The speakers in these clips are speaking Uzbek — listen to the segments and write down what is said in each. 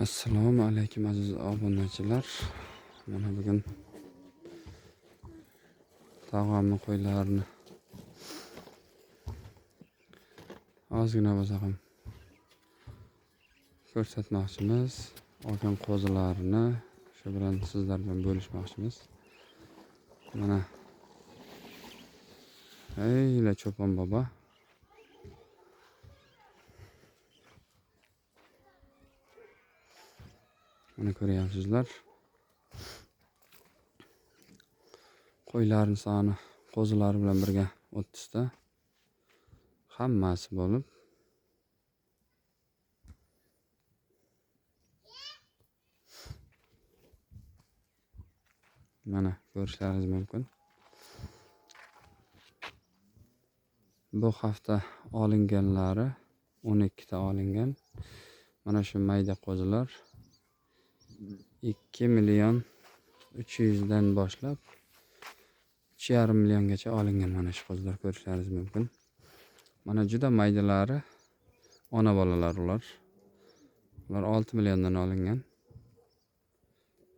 Assalomu alaykum aziz obunachilar. Mana bugun tog'amni qo'ylarini ozgina bo'lsa ham ko'rsatmoqchimiz. Olgan qo'zilarini shu bilan sizlar bilan bo'lishmoqchimiz. Mana eyla cho'pon bobo. Mana ko'ryapsizlar. Qo'ylarning soni qo'zilar bilan birga 30 ta. Hammasi bo'lib mana ko'rishlaringiz mumkin. Bu hafta olinganlari 12 ta olingan. Mana shu mayda qo'zilar 2 million 300 dan boshlab 3,5 milliongacha olingan mana shu qo'zilar ko'rishlaringiz mumkin. Mana juda maydalari ona bolalar ular. Ular 6 milliondan olingan.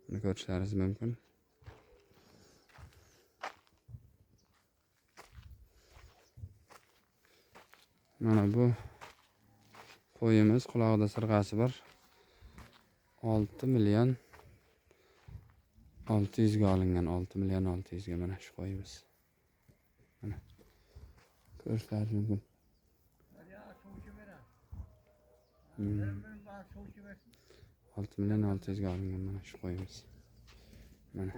Buni ko'rishlaringiz mumkin. Mana bu qo'yimiz qulog'ida sirg'asi bor. 6 million 600 ga olingan. 6 million 600 ga mana shu qo'yimiz. Mana ko'rishlaringiz mumkin. 6 million 600 ga olingan mana shu qo'yimiz. Mana.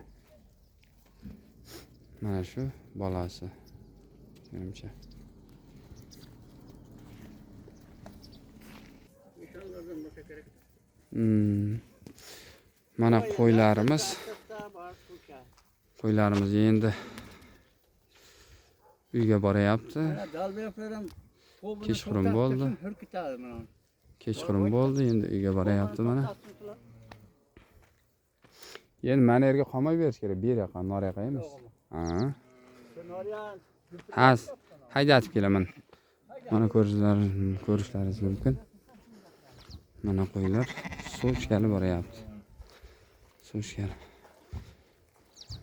Mana shu bolasi. Menimcha. Mana qo'ylarimiz. Qo'ylarimiz endi uyga boryapti. Kechqurun bo'ldi. Kechqurun bo'ldi, endi uyga boryapti mana. Endi mana yerga qolmay berish kerak, bu yoqqa, nor yoqqa emas. Ha. Ha, haydatib kelaman. Mana ko'rishlaringiz mumkin. Mana qo'ylar suv ichgani boryapti. Suv ichgani.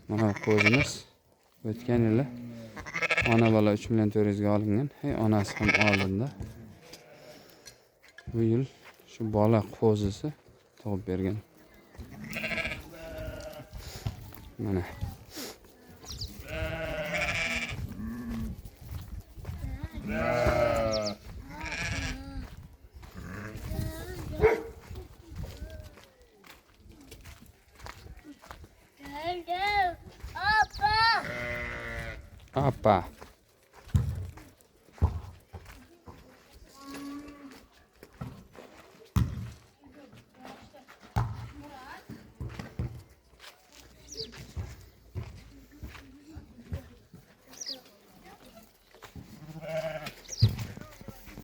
Mana qo'zimiz o'tgan yili ona bola 3 million 400 ga olingan. Hey, onasi ham oldinda. Bu yil shu bola qo'zisi tug'ib bergan. Mana. Appa.